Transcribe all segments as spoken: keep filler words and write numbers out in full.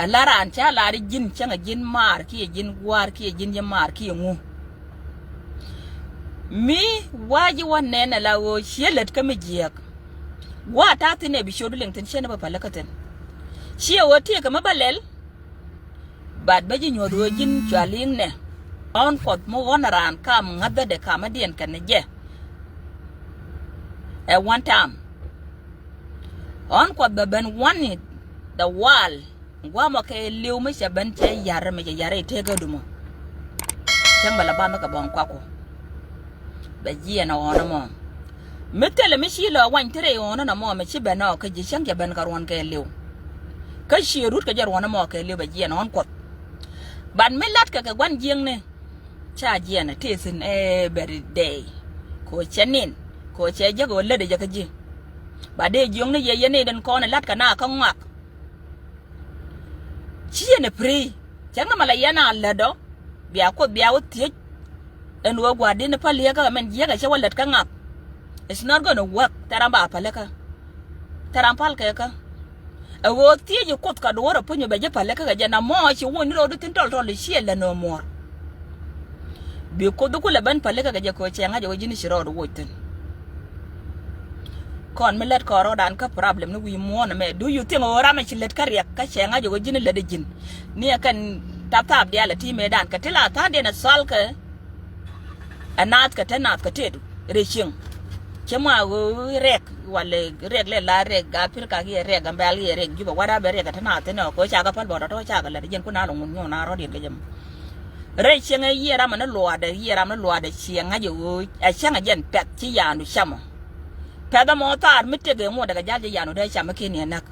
Ɛ la raan ca lar i̱ ji̱n cäŋ ɛ ji̱n maar kiɛ ji̱n gua̱a̱r kiɛ ji̱n ji̱ maar kiɛ ŋu. Mi wa̱a̱ ji̱ wä nɛn ɛ la ɣöö ciɛ lät kä mi jiääk. Gua̱a̱ ta̱a̱ thi̱n ɛ bi ciötdu liŋ thi̱n ciɛ ni bä päl kä thi̱n. Ciɛ ɣöö tiɛɛkɛ mi bä lɛl. Bat bä ji̱ nyuɔ̱th ɣöö ji̱n cua li̱i̱ŋnɛ. Ɣɔ̱n Kuɔth mi ɣɔ̱n raan kam ŋäthädɛ kamä diɛn kɛn jɛ. Ɛ one time. Ɣɔ̱n Kuɔth bɛ ben one in the world. Gua̱a̱mɔ kɛ li̱w mi cɛ ben cɛ yar mi cɛ yar i̱ tëëkä dumɔ. Cäŋ bɛ la ba̱mɛ kɛ bɔŋ kuaku. Bɛ jiɛn ɛ ɣɔ̱n ɛmɔ. Mi thilɛ mi ci lɔ wany thirɛ i̱ ɣɔ̱n ɛnɔ mɔ mi ci ben ɔ kä ji̱ cäŋ cɛ ben kɛ ruɔ̱n kɛ li̱w. Kä ciɛ rut kɛ jɛ ruɔ̱n ɛmɔ kɛ li̱w bɛ jiɛn ɣɔ̱n Kuɔth. Bat mi latkɛ kɛ gua̱n jiäkni. Ca jiɛn ɛ tëë thi̱n ɛ bɛr dɛy. Kɛ ɣöö cɛ nin kɛ ɣöö cɛ jäk ɣöö lätdɛ jɛ kä ji̱. Ba dee jiökni yɛ yɛn ni den kɔn ɛ la̱t kɛ na kä ŋɔak. Ci yɛn ɛ pray. Cäŋ ni ma la yɛn a lätdɔ. Bia Kuoth bia wä thiec. Ɛn ɣöö gua̱a̱r di̱n päl yɛ kä mɛn jiäk ɛ cɛ wä lät kä ŋak. It's not gonna work. Thɛram ba päl kä. Thɛram päl kɛ kä. Ɛ ɣöö thiec i̱ Kuoth ka duɔ̱ɔ̱r ɛ puny bɛ ji̱ päl kä kɛ jɛ na mɔ ci wun ni rɔɔdu thi̱n tɔl tɔl i̱ ciɛ lät nöö muɔ̱ɔ̱r. Bi Kuoth i̱ kulɛ ben päl kä kɛ jɛ kɛ ɣöö cɛ ŋa̱c ɛ ɣöö ji̱n ci rɔɔdu woc thi̱n. Kɔn mi lät kɔn rɔɔdan kä problem ni wi̱i̱ muɔ̱ɔ̱n ɛmɛ. Do you think ɣöö ram ɛ ci lät kä riɛk kä cɛ ŋa̱c ɛ ɣöö ji̱n lät ɛ ji̱n? Ni ɛ kɛn tap tap diaal ɛ ti mëëdan kɛ ti la tha̱a̱ŋdiɛn ɛ thɔal kɛ ɛ naath kɛ te naath kɛ tëëdu rɛy cieŋ. Cɛ mɔ a ɣöö rɛk walɛ rɛk lɛ la rɛk Africa kiɛ rɛk Gambɛl kiɛ rɛk Juba wada bɛ rɛk kɛ te naath thin ɛ kɛ ɣöö ca kɛ päl bɔt tɔ̱tɔ̱ ca kɛ lät ɛ jiɛn kun a lɔ ŋun nyuɔn a rɔ̱diɛn kɛ jɛ mɔ. Rɛy cieŋ ɛ yiëë ram ɛn luaadɛ yiëë ram ɛn luaadɛ ciɛ ŋa̱c ɛ ɣöö ɛ cäŋ ɛ jɛn pɛ̈th ci yaandu camɔ. Pɛ̈th ɛmɔ thaar mi tëk ɛ ŋuɔ̱t ɛ kɛ ja̱l jɛ yaandu dee cam mi ken yɛn näk.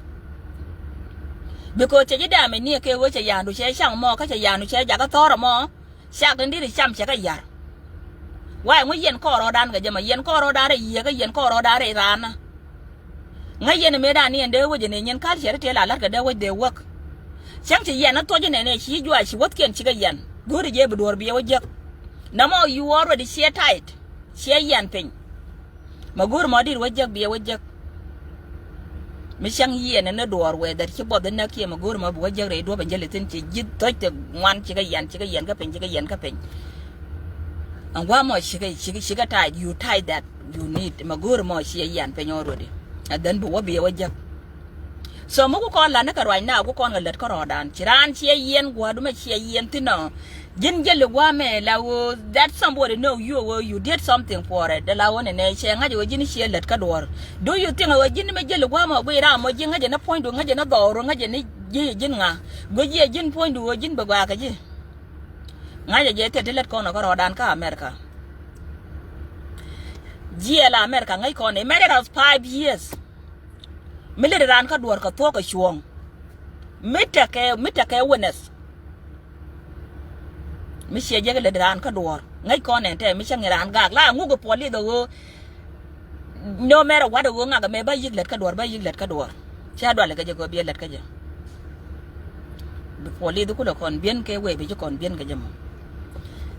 Because cɛ ji̱ dɛ̈ɛ̈m ɛ ni ɛ kɛ ɣöö cɛ yaandu cɛ cam mɔ kä cɛ yaandu cɛ jakä thɔ̱ɔ̱r ɛmɔ. Cak tin di̱t cam cɛ kɛ yar. Wa̱i̱ ŋu yɛn kɔɔr rɔɔdan kɛ jɛ mɔ yɛn kɔɔr rɔɔdan rɛy yiëë kä yɛn kɔɔr rɔɔdan rɛy raan. Ŋäc yɛn mëëdan ni ɛn dee wec ɛn ɛ nyin ka̱l cɛ ri tëë la la̱t kɛ dee wec dee wäk. Cäŋ ci yɛn ni thuɔ̱c ɛn ɛn ɛ ci juac ci wäthkiɛn cikɛ yɛn go̱o̱ri jɛ bi duɔ̱ɔ̱r biɛ wä jiäk. Nɔmɔ you already ciɛ tight ciɛ yɛn piny. Ma go̱o̱r mɔ di̱t wä jek biɛ wä jek. Mi cäŋ yiëë ni ni duɔɔr wee that ci buɔth inäk kiɛ ma go̱o̱r mɔ bi wä jek rɛy duɔ̱p in jɛ lithin ci ji̱th thɔc te ŋuan cikɛ yɛn cikɛ yɛn kä piny cikɛ yɛn kä piny. Ɛn gua̱a̱ mɔ cikɛ cikɛ cikɛ ta̱a̱c you tie that you need ma go̱o̱r mɔ ciɛ yɛn piny already. And then bi wä biɛ wä jek. So mi ku kɔn la̱t ni kɛ ruac na ku kɔn kɛ lät kärɔɔdan ci raan ciɛ yiɛn gua̱a̱du mɛ ciɛ yiɛn thin ɔ. Ji̱n jɛ li gua̱a̱ mɛ la ɣöö that somebody know you ɣöö you did something for it. Dee la ɣöö nɛ nɛ cɛ ŋa̱c ɣöö ji̱n ciɛ lät kä duɔ̱ɔ̱r. Do you think ɣöö ji̱n mɛ jɛ li gua̱a̱ mɛ ɣöö guiy ram mɔ ji̱ ŋa̱c jɛ ni puɔ̱nydu ŋa̱c jɛ ni dhɔɔru ŋa̱c jɛ ni ji̱ ji̱n ŋa̱? Guiy jiɛ ji̱n puɔ̱nydu ɣöö ji̱n bɛ gɔaa kɛ ji̱. Ŋa̱c jɛ jɛ thil ti lät kɔn ɔ kärɔɔdan kä America. Jiɛɛl America ŋäc kɔn ɛ mɛn rɛt five years. Mi lät raan kä duɔ̱ɔ̱r kɛ thuɔ̱k kɛ cuɔ̱ɔ̱ŋ. Mi tekɛ mi tekɛ witness. Mi ciɛ jek lät raan kä duɔ̱ɔ̱r ŋäc kɔn ɛn tɛ mi cä ŋi̱ raan gak la ŋuk ɛ puɔl lieth ɛ ɣöö. No matter what ɛ ɣöö ŋak ɛmɛ ba yi̱k lät kä duɔ̱ɔ̱r ba yi̱k lät kä duɔ̱ɔ̱r. Cä dual kɛ jɛ kɛ ɣöö biɛ lät kä jɛ. Bi puɔl lieth kulɛ kɔn biɛn kɛ wee bi ci kɔn biɛn kɛ jɛ mɔ.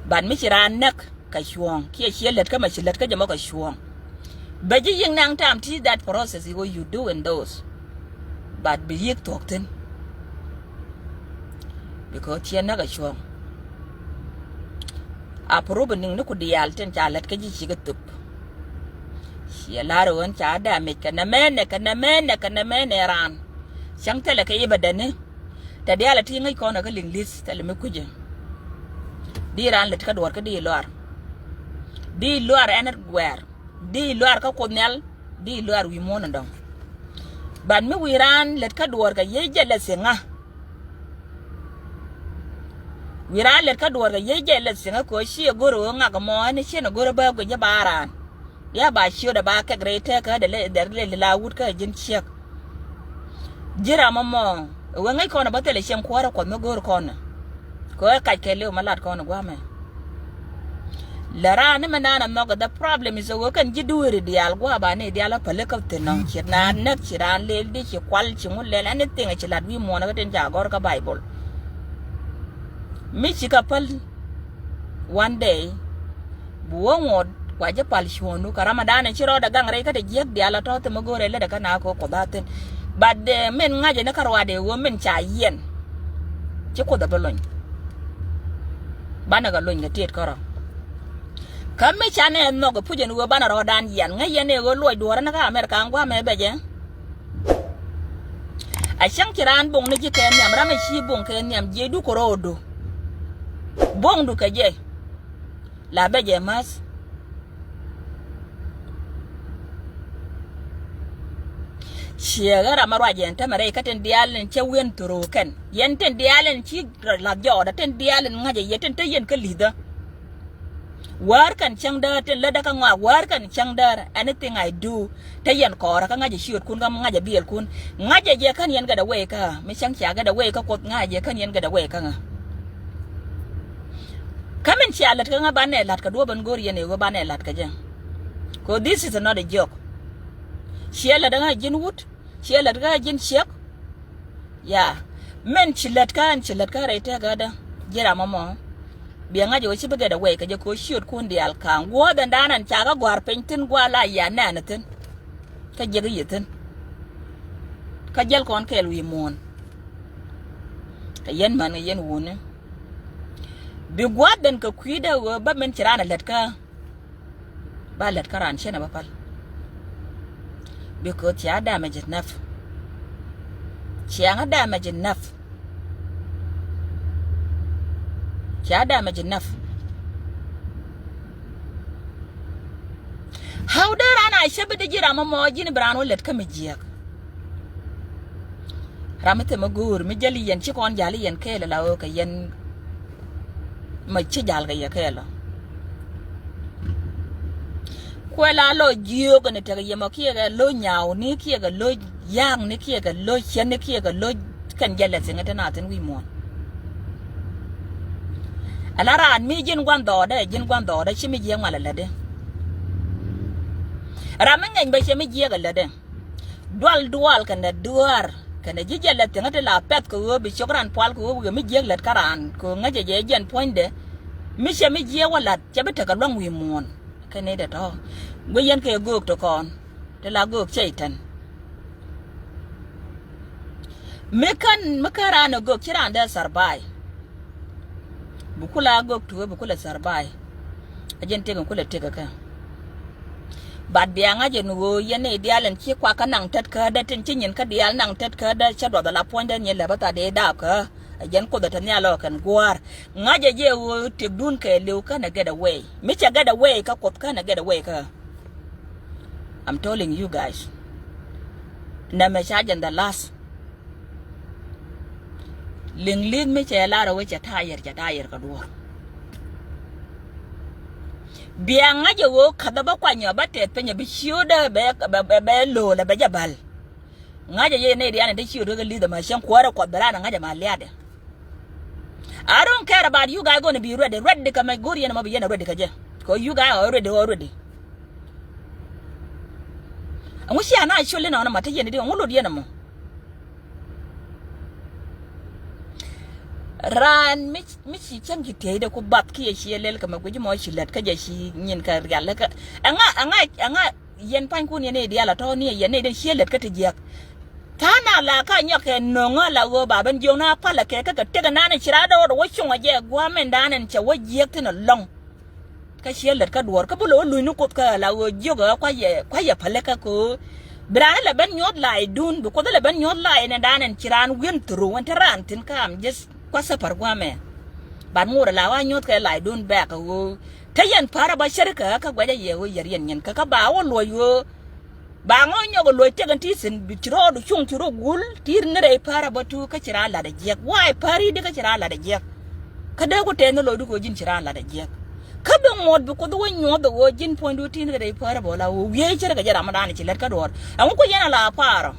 But mi ci raan näk. Kɛ cuɔ̱ɔ̱ŋ kiɛ ciɛ lät kä mɛ ci lät kä jɛ mɔ kɛ cuɔ̱ɔ̱ŋ. Bɛ ji̱ yiëŋ naŋ tam ti that process i̱ wä you doing those. But bi yiëk thuɔ̱k thi̱n. Because ciɛ näk kɛ cuɔ̱ɔ̱ŋ. A prove niŋ ni ku diaal tin ca lät kä ji̱ cikɛ thöp. Ciɛ la̱r ɣän ca damage kɛ nɛmɛnɛ kɛ nɛmɛnɛ kɛ nɛmɛnɛ raan. Cäŋ thilɛ kɛ i̱ bɛ däni. Tɛ diaal a ti ŋäc kɔn ɛ kä liŋ li̱th thilɛ mi kucä. Di raan lät kä duɔ̱ɔ̱r kä di luaar. Di luaar ɛn ɛ guɛɛr. Di luaar kä Kuoth Nhial. Di luaar wi̱i̱ muɔ̱ɔ̱n ɛ dɔ̱ŋ. But mi wi̱i̱ raan lät kä duɔ̱ɔ̱r kɛ yiec jɛ lɛ thiŋä. Wi̱i̱ raan lät kä duɔ̱ɔ̱r kɛ yiec jɛ lɛ thiŋä kɛ ɣöö ciɛ go̱r ɣöö ŋak ɛmɔ ɛn ɛ ciɛn ɛ go̱r ɛ bä guic jɛ ba raan. Bia ba ciötdɛ ba kɛk rɛy tɛk kä dee lɛ dee lɛ la wut kä ji̱n ciek. Ji̱ ram ɛmɔ ɛ wee ŋäc kɔn ɛ bä thilɛ cieŋ kuäärä Kuɔth mi go̱o̱r kɔn ɛ. Kɛ ɣöö ɛ kac kɛ liw mi lat kɔn ɛ gua̱a̱mɛ. Lɛ raan ni mi naan ɛ nhɔk ɛ the problem is ɛ wee kɛn ji̱ dueeri diaal gua̱a̱ ba ni diaal ɛ päl kä thi̱n nɔŋ ci naan näk ci raan leel di ci kual ci ŋu lɛl anything ci lat wi̱i̱ muɔ̱ɔ̱n kä tin ca gɔ̱r kä Baibol. Mi ci kä päl. One day. Bi wä ŋot kua ji̱ pal cuɔ̱ɔ̱ŋdu kɛ Ramadan in ci rɔɔdɛ gaŋ rɛy kä te jiäk diaal a tɔ̱ thimɛ go̱o̱rɛ lätdɛ kä na kɛ Kuoth a thi̱n. But min ŋa̱cɛ ni kä ruaadɛ ɣöö min ca yiɛn. Ci Kuoth a bi lony. Banɛ kɛ lony kɛ tiet kärɔ. Kä mi canɛ nhɔk ɛ puc ɛn ɣöö banɛ rɔɔdan yian ŋäc yɛn ɛ ɣöö luɔc duɔ̱ɔ̱rä ni kä America ɛn gua̱a̱mɛ bɛ jɛ. A cäŋ ci raan boŋni ji̱ kɛ nhiam, ram ɛ ci boŋ kɛ nhiam, jiɛcdu kɛ rɔɔdu. Boŋdu kɛ jɛ. La bɛ jɛ mäth. Ciɛ ɣän ram a ruac ɛn tämɛ rɛy kä tin diaal in cä wi̱en thuruu kɛn. Yɛn tin diaal in ci lath jɔɔdä, tin diaal in ŋa̱cä yɛ, tin te yɛn kä li̱thä. Wäär kɛn cäŋ däär, tin lätdä kä ŋɔak, wäär kɛn cäŋ däär, anything I do. Te yɛn kɔɔrä kä ŋa̱cä ciötkun kä ŋa̱cä biɛlkun. Ŋa̱cä jɛ kän yɛn get away kä mi cäŋ cia get away kä Kuoth, ŋa̱cä jɛ kän yɛn get away kä ŋä. Kä min cia lät kä ŋä banɛ la̱t kɛ duɔ̱ɔ̱p ɛn go̱o̱r yɛn ɛ ɣöö banɛ la̱t kɛ jɛ. 'Cause this is not a joke. Ciɛ lät kä ŋä ji̱n wut, ciɛ lät kä ŋä ji̱n ciek. Ya, min ci lät kä ɛn ci lät kä rɛy tëkädä. Ji̱ ram ɛmɔ. Biɛ ŋa̱c ɛ ɣöö ci bi get away kɛ jɛ kɛ ɣöö ciötkun diaal ka̱a̱ŋ. Guɔ̱ɔ̱th ɛn da̱a̱n ɛn ca kä gɔ̱a̱r piny thi̱n, gua̱a̱ la ya nɛɛni thi̱n. Kä jiäk i̱ yɛ thi̱n. Kä jäl kɔn kɛɛl wi̱i̱ muɔ̱ɔ̱n. Kɛ yɛn män kɛ yɛn wuni. Bi gua̱a̱th ben kɛ kui̱dä ɣöö bä min ci raan ɛ lät kä. Ba lät kä raan ciɛn ɛ bä päl. Because cia damage enough. Cia ŋä damage enough. Cia damage enough. How dee raan a cä bi dee ji̱ ram ɛmɔ ji̱n bi raan wä lät kä mi jiääk. Ram mi themɛ go̱o̱r mi jäli yɛn ci kɔn jali yɛn kɛɛl la ɣöö kɛ yɛn. Ma ci jal kɛ yɛ kɛɛl ɔ. Kuɛ la lɔ jiök ni tekɛ yɛ mɔ kiɛ kɛ lɔ nyaw ni kiɛ kɛ lɔ ya̱a̱ŋ ni kiɛ kɛ lɔ cien ni kiɛ kɛ lɔ kɛn jɛ lɛ thiŋ ɛ te na thi̱n wi̱i̱ muɔ̱ɔ̱n. Ala raan mi ji̱n gua̱n dhɔɔdɛ, ji̱n gua̱n dhɔɔdɛ ci mi jiɛk mal ɛ lätdɛ. Ram mi ŋɛny bä cɛ mi jiɛk ɛ lätdɛ. Dual dual kɛnɛ duaar kɛnɛ ji̱ jɛ lɛ thiŋä ti la pɛth kɛ ɣöö bi ciök ran pual kɛ ɣöö wikɛ mi jiäk lät kä raan kɛ ɣöö ŋäcɛ jɛ jɛn puɔ̱nydɛ. Mi cɛ mi jiäk wä la̱t cɛ bi tekɛ lua̱ŋ wi̱i̱ muɔ̱ɔ̱n. Kɛ nɛy tɔ̱tɔ̱ guic yɛn kɛ göök ti kɔn ti la göök cɛy tɛn. Mi kän mi kän raan ɛ göök ci raan dee thar ba̱a̱y. Bi kulɛ a gök tukä bi kulɛ thar ba̱a̱y. A jɛn tëk in kulɛ tëk kä. But bia ŋa̱c ɛn ɣöö yɛn nɛy diaal ɛn ci kuakä naŋ tɛt kädä tin ci nyin kä diaal naŋ tɛt kädä cä duɔth ala puɔ̱nydä nyin lɛ bä tha dee daap kä. A jɛn Kuoth ɛ te nhial ɔ kɛn gua̱a̱r. Ŋa̱c ɛ jɛ ɣöö tëkdun kɛɛliw känɛ get away. Mi cɛ get away kä Kuoth känɛ get away kä. I'm telling you guys. Nɛmɛ ca jɛn the last. Liŋ li̱th mi cɛ lar ɛ wee cɛ ta̱a̱ yɛr, cɛ ta̱a̱ yɛr kɛ duɔ̱ɔ̱r. Bia ŋa̱c ɛ ɣöö ka̱thä bä kuany ɔ bä tɛth piny ɛ bi ciötdä bɛ, bɛ, bɛ, bɛ lo̱o̱l ɛ bɛ jɛ bäl. Ŋa̱c ɛ yɛ nɛy diaal in te ciöt kɛ li̱th ɛmɛ cäŋ kuäärɛ Kuɔth bɛ raan ɛ ŋa̱c ɛmɛ liaatdɛ. I don't care about you guys gonna be ready. Ready kɛ mɛ go̱r yɛn ɛmɔ bi yɛn ɛ ready kɛ jɛ. Kɛ you guys already, already. Ɛŋu cia na col inɔnɔ ma te yɛn di ɛŋu lot yɛn ɛmɔ. Raan mi, mi ci cäŋ ci tieyde ku bath kiɛ ci lɛl kɛ mɛ guic mɔ ci lät kä jɛ ci nyin kɛ rial kä. Ɛŋa, ɛŋa, ɛŋa yɛn panykun yɛn i̱ diaal a tɔ̱ ni yɛn i̱ den ci lät kä ti jiäk. Tha̱a̱ŋ na la ka nyɔk kɛ no̱ŋä la ɣöö ba ben jiök na palä kɛ kä kɛ tek nan ci raa dɔɔd wä cuŋ a jɛ gua̱a̱m ɛn dan ɛn cɛ wä jiäk thin alɔŋ. Kä ciɛ lät kä duɔ̱ɔ̱r kä bi lo̱ luny ni Kuoth kä la ɣöö jiök ɛ kuayɛ, kuayɛ pälikä kɛ ɣöö bi raan ilɛ ben nyuɔ̱th la̱a̱cdun, bi Kuoth ilɛ ben nyuɔ̱th la̱a̱c ni dan ɛn ci raan wi̱en through ɛn te raan thi̱n kä am just kua thäpär gua̱a̱mɛ. Bat ŋot ɛ la ɣöö a nyuɔ̱th kɛ la̱a̱cdun bɛ̈ɛ̈k kɛ ɣöö te yɛn päär ɛ bä cär kä kä guɛcä yɛ ɣöö yɛr yɛn nyin kä kä ba wä luɔ̱c ɣöö ba ŋɔ nyɔk ɛ luɔ̱c tëk ɛn ti thi̱n bi ci rɔɔdu cuŋ ci rɔ gul ti ri ni rɛy päär ɛ bä tuuk kä ci raan la̱t ɛ jiɛk. Wa̱a̱ i̱ päär i̱di kä ci raan la̱t ɛ jiɛk. Kä dee ku tɛɛth ni lo̱cdu kɛ ɣöö ji̱n ci raan la̱t ɛ jiɛk. Kä bi ŋuɔ̱t bi Kuoth wä nyuɔ̱th ɛ ɣöö ji̱n puɔ̱nydu ti ni rɛy päär ɛ bä la ɣöö wiee cär kɛ jɛ ram mi da̱a̱n ci lät kä duɔ̱ɔ̱r. Ɛŋu ku yɛn a la pa̱a̱r ɔ?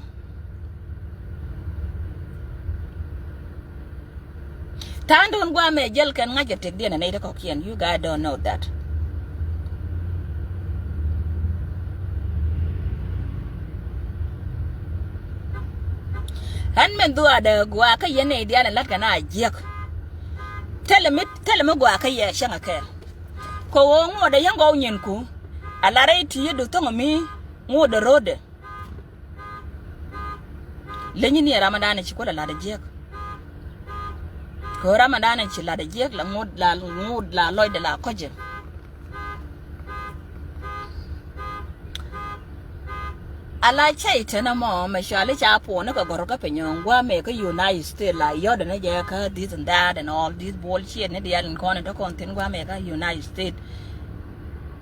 Ta̱a̱ŋ duun gua̱a̱mɛ jäl kɛn ŋa̱c kɛ tëkdiɛn ɛ nɛy ti kɔ̱kiɛn. You guys don't know that. Ɣän min dhuaadɛ gua̱a̱ kä yɛn nɛy diaal in la̱t kɛn a jiäk. Thilɛ mi, thilɛ mi gua̱a̱ kä yɛ cäŋ ɛ kɛɛl. Kɛ ɣöö ŋuɔ̱tdɛ yäŋ gɔw nyinku. A la rɛy ti̱i̱ du tho̱ŋ mi ŋuɔ̱tdɛ ro̱o̱dɛ. Leny ni ɛ ram ɛ da̱a̱n ɛ ci kuäl ɛ la̱t ɛ jiäk. Kɛ ɣöö ram ɛndan ɛ ci lat ɛ jiɛk la ŋot la ŋot la lɔcdɛ la kɔcɛ. Ala cɛy tɛn ɛmɔ mɛ cuali ca puɔni kɛ gɔr kä piny ɔ guamɛ kä United States la yɔt ɛn jɛ kä this and that and all this bullshit ni dial in kɔn in tɔ kɔn thin guamɛ kä United States.